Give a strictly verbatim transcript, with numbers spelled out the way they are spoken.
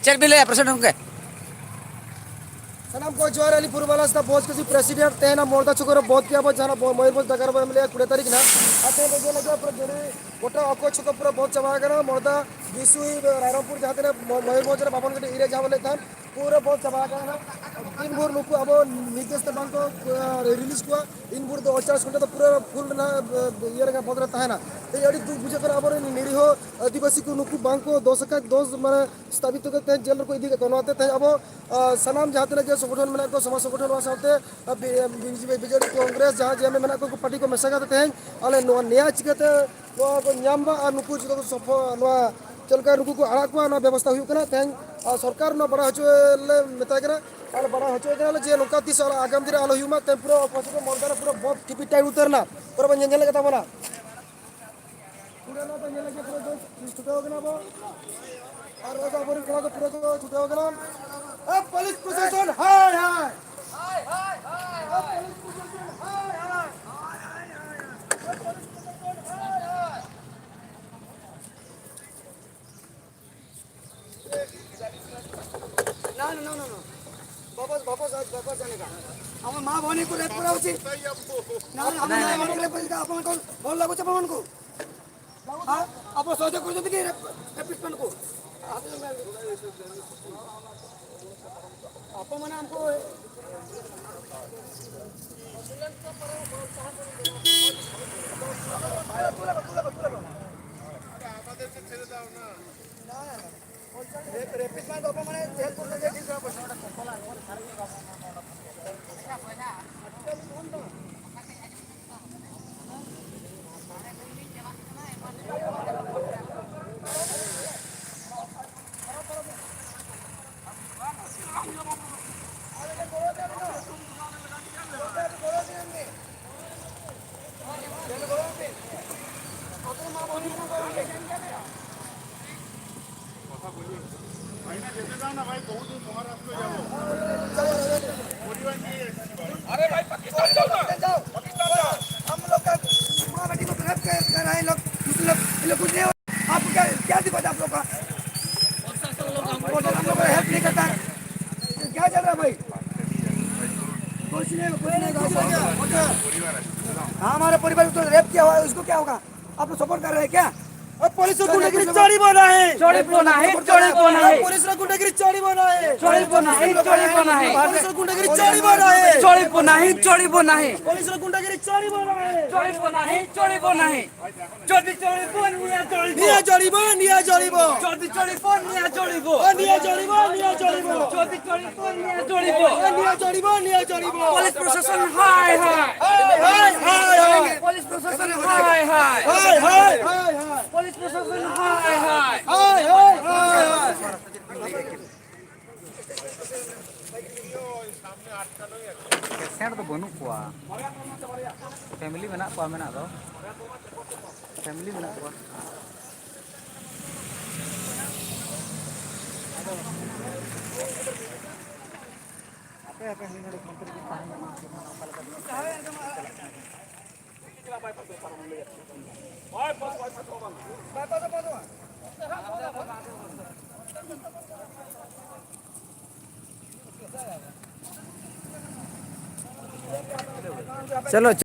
ᱪᱮᱫ ᱵᱤᱱ ᱞᱟᱹᱭᱟ, ᱯᱨᱮᱥᱤᱰᱮᱱᱴ ᱜᱚᱢᱠᱮ? ᱥᱟᱱᱟᱢ ᱠᱚ ᱡᱚᱦᱟᱨ, ᱟᱹᱞᱤᱧ ᱯᱩᱨᱵᱟᱞᱟᱥ ᱫᱟ ᱵᱚᱡᱽ ᱠᱟᱹᱥᱤ ᱯᱨᱮᱥᱤᱰᱮᱱᱴ᱾ ᱛᱮᱦᱮᱧ ᱢᱚᱨᱫᱟ ᱪᱷᱚᱠ ᱨᱮ ᱵᱚᱫ ᱠᱮᱜᱼᱟ ᱵᱚ, ᱡᱟᱦᱟᱸ ᱱᱟᱜ ᱢᱚᱭᱩᱨᱵᱷᱚᱸᱡᱽ ᱱᱟᱜᱟᱨ ᱵᱚ ᱮᱢ ᱞᱮᱜᱼᱟ ᱠᱩᱲᱤ ᱛᱟᱹᱨᱤᱠᱷ ᱱᱟᱜ᱾ ᱟᱨ ᱛᱮᱦᱮᱧ ᱫᱚ ᱧᱮᱞ ᱞᱮᱜᱼᱟ ᱯᱩᱨᱟᱹ ᱡᱟᱹᱱᱤᱡ ᱜᱚᱴᱟ ᱚᱠᱚᱭ ᱪᱷᱚᱠ ᱯᱩᱨᱟᱹ ᱵᱚᱫ ᱪᱟᱵᱟ ᱟᱠᱟᱱᱟ᱾ ᱢᱚᱨᱫᱟ, ᱵᱤᱥᱩᱭ, ᱨᱟᱭᱨᱚᱝᱯᱩᱨ, ᱡᱟᱦᱟᱸ ᱛᱤᱱᱟᱹᱜ ᱢᱚ-, ᱢᱚᱭᱩᱨᱵᱷᱚᱸᱡᱽ ᱨᱮ ᱵᱟᱵᱚᱱ ᱠᱟᱹᱴᱤᱡ ᱮᱨᱤᱭᱟ ᱡᱟᱦᱟᱸ ᱵᱚᱱ ᱞᱟᱹᱭᱮᱫ ᱛᱟᱦᱮᱸᱫ, ᱯᱩᱨᱟᱹ ᱵᱚᱫ ᱪᱟᱵᱟ ᱟᱠᱟᱱᱟ᱾ ᱫᱤᱱ ᱵᱷᱳᱨ ᱱᱩᱠᱩ ᱟᱵᱚ ᱱᱤᱨᱫᱮᱥ ᱛᱮ ᱵᱟᱝ ᱠᱚ, ᱮ, ᱨᱤᱞᱤᱡᱽ ᱠᱚᱣᱟ, ᱤᱱ ᱵᱷᱳᱨ ᱫᱚ ᱟᱴᱪᱚᱞᱞᱤᱥ ᱜᱷᱚᱱᱴᱟ ᱫᱚ ᱯᱩᱨᱟᱹ ᱯᱷᱩᱞ ᱨᱮᱱᱟᱜ, ᱮ, ᱤᱭᱟᱹ ᱨᱮᱜᱮ ᱵᱚᱫ ᱨᱮ ᱛᱟᱦᱮᱱᱟ᱾ ᱛᱮ ᱟᱹᱰᱤ ᱫᱩᱠ ᱵᱩᱡᱷᱟᱹᱜ ᱠᱟᱱᱟ, ᱟᱵᱚᱨᱮᱱ ᱱᱤᱨᱤᱦᱚ ᱟᱹᱫᱤᱵᱟᱹᱥᱤ ᱠᱚ ᱱᱩᱠᱩ ᱵᱟᱝ ᱠᱚ ᱫᱚᱥ ᱟᱠᱟᱫ, ᱫᱚᱥ ᱢᱟᱱᱮ ᱥᱛᱷᱟᱯᱤᱛ ᱠᱟᱛᱮ ᱛᱮᱦᱮᱧ ᱡᱮᱞ ᱨᱮᱠᱚ ᱤᱫᱤ ᱠᱟᱜ ᱠᱚᱣᱟ᱾ ᱱᱚᱣᱟᱛᱮ ᱛᱮᱦᱮᱧ ᱟᱵᱚ, ᱟ, ᱥᱟᱱᱟᱢ ᱡᱟᱦᱟᱸ ᱛᱤᱱᱟᱹᱜ ᱜᱮ ᱥᱚᱝᱜᱚᱴᱷᱚᱱ ᱢᱮᱱᱟᱜ ᱠᱚᱣᱟ, ᱥᱚᱢᱟᱡᱽ ᱥᱚᱝᱜᱚᱴᱷᱚᱱ, ᱚᱱᱟ ᱥᱟᱶᱛᱮ, ᱟ, B-, B-, B-, BJD, Congress, ᱡᱟᱦᱟᱸ ᱡᱮ ᱮᱢ ᱮ ᱢᱮᱱᱟᱜ ᱠᱚᱣᱟ, ᱯᱟᱨᱴᱤ ᱠᱚ ᱢᱮᱥᱟ ᱠᱟᱛᱮ ᱛᱮᱦᱮᱧ ᱟᱞᱮ ᱱᱚᱣᱟ ᱱᱮᱭᱟ ᱪᱤᱠᱟᱹᱛᱮ ᱱᱚᱣᱟ ᱠᱚ ᱧᱟᱢ ᱢᱟ ᱟᱨ ᱱᱩᱠᱩ ᱡᱚᱛᱚ ᱠᱚ ᱥᱚᱯᱷᱚ-, ᱱᱚᱣᱟ ᱪᱮᱫ ᱞᱮᱠᱟ ᱱᱩᱠᱩ ᱠᱚ ᱟᱲᱟᱜ ᱠᱚᱣᱟ, ᱱᱚᱣᱟ ᱵᱮᱵᱚᱥᱛᱷᱟ ᱦᱩᱭᱩᱜ ᱠᱟᱱᱟ᱾ ᱛᱮᱦᱮᱧ, ᱟ, ᱥᱚᱨᱠᱟᱨ ᱱᱚᱣᱟ ᱵᱟᱲᱟᱭ ᱦᱚᱪᱚ ᱞᱮ ᱢᱮᱛᱟᱭ ᱠᱟᱱᱟ ᱟᱨ ᱵᱟᱲᱟᱭ ᱦᱚᱪᱚᱭ ᱠᱟᱱᱟ ᱞᱮ ᱡᱮ ᱱᱚᱝᱠᱟ ᱛᱤᱥ ᱟᱞᱚ, ᱟᱜᱟᱢ ᱫᱤᱱ ᱨᱮ ᱟᱞᱚ ᱦᱩᱭᱩᱜ ᱢᱟ᱾ ᱛᱮᱦᱮᱧ ᱯᱩᱨᱟᱹ ᱚᱯᱚᱨᱪᱩᱱᱤᱴᱤ ᱢᱚᱨᱫᱟ ᱨᱮ ᱯᱩᱨᱟᱹ ᱵᱚᱫ ᱴᱤᱯᱤ ᱴᱟᱭᱤᱴ ᱩᱛᱟᱹᱨ ᱮᱱᱟ᱾ ᱯᱩᱨᱟᱹ ᱵᱚᱱ ᱧᱮᱞ ᱧᱮᱞ ᱠᱟᱫᱟ ᱵᱚᱱᱟ᱾ ᱯᱩᱨᱟᱹ ᱱᱚᱣᱟ ᱫᱚ ᱧᱮᱞ ᱞᱟᱹᱜᱤᱫ ᱯᱩᱨᱟᱹ ᱫᱚ ᱪᱷᱩᱴᱟᱹᱣ ᱠᱟᱱᱟ ᱵᱚ᱾ ᱟᱨ ᱱᱚᱣᱟ ᱫᱚ ᱟᱵᱚᱨᱮᱱ ᱠᱚᱲᱟ ᱠᱚ ᱯᱩᱨᱟᱹ ᱠᱚ ᱪᱷᱩᱴᱟᱹᱣ ᱠᱟᱱᱟ᱾ ᱮ, ᱯᱩᱞᱤᱥ ᱯᱨᱚᱥᱟᱥᱚᱱ, ᱦᱟᱭ, ᱦᱟᱭ! ᱮ, ᱯᱩᱞᱤᱥ ᱯᱨᱚᱥᱟᱥᱚᱱ, ᱦᱟᱭ, ᱦᱟᱭ! ᱮ, ᱯᱩᱞᱤᱥ ᱯᱨᱚᱥᱟᱥᱚᱱ, ᱦᱟᱭ, ᱦᱟᱭ! ना, ना, ना, ना, ना। वापस, वापस आ, वापस जाने का। हमारे माँ बहन को रेप करा उचित। ना, ना, हमारे माँ बहन को रेप करा, अपन को बोल लागू अपन को। हाँ, आप सोचे करो जल्दी कि रेप, रेपिस्ट को। आप मैंने हमको কথা বলি। ভাই না, যেতে দাও না ভাই, বহুদিন মহারাষ্ট্র যাবো। পরিবার নিয়ে এসেছি ভাই। अरे भाई, पाकिस्तान जाओ ना। पाकिस्तान जाओ। हम लोग का माँ बेटी को रेप कर, कर रहे हैं लोग, दूसरे लोग, ये लोग कुछ नहीं हो। आपको क्या, क्या दिक्कत है आप लोग का? प्रशासन हम लोग को हेल्प नहीं करता है। तो क्या चल रहा है भाई? कुछ नहीं, कुछ नहीं, कुछ नहीं। हाँ, हमारे परिवार को तो रेप किया हुआ है, उसको क्या होगा? आप लोग सपोर्ट कर रहे हैं क्या? अब पुलिस को गुंडागिरी चोरी बोला है। চলিব নাই, চলিব নাই। পুলিশ রা গুন্ডাগিরি চড়িব নাই। চলিব নাই, চলিব নাই। পুলিশ রা গুন্ডাগিরি চড়িব নাই। চলিব নাই, চলিব নাই। পুলিশ রা গুন্ডাগিরি চড়িব নাই। চলিব নাই, চলিব নাই। যদি চলিব, নিয়া চলিব। নিয়া চলিব, নিয়া চলিব। যদি চলিব, নিয়া চলিব। ও নিয়া চলিব, নিয়া চলিব। যদি চলিব, নিয়া চলিব। ও নিয়া চলিব, নিয়া চলিব। পুলিশ প্রশাসন হায় হায়। হায় হায় হায় হায়। পুলিশ প্রশাসন হায় হায়। হায় হায় হায় হায়। পুলিশ প্রশাসন হায় হায়। হায় হায় হায় হায়। ᱯᱮᱥᱮᱱᱴ ᱫᱚ ᱵᱟᱹᱱᱩᱜ ᱠᱚᱣᱟ, ᱯᱷᱮᱢᱤᱞᱤ ᱢᱮᱱᱟᱜ ᱠᱚᱣᱟ, ᱢᱮᱱᱟᱜ ᱫᱚ ᱯᱷᱮᱢᱤᱞᱤ ᱢᱮᱱᱟᱜ ᱠᱚᱣᱟ᱾ चलो।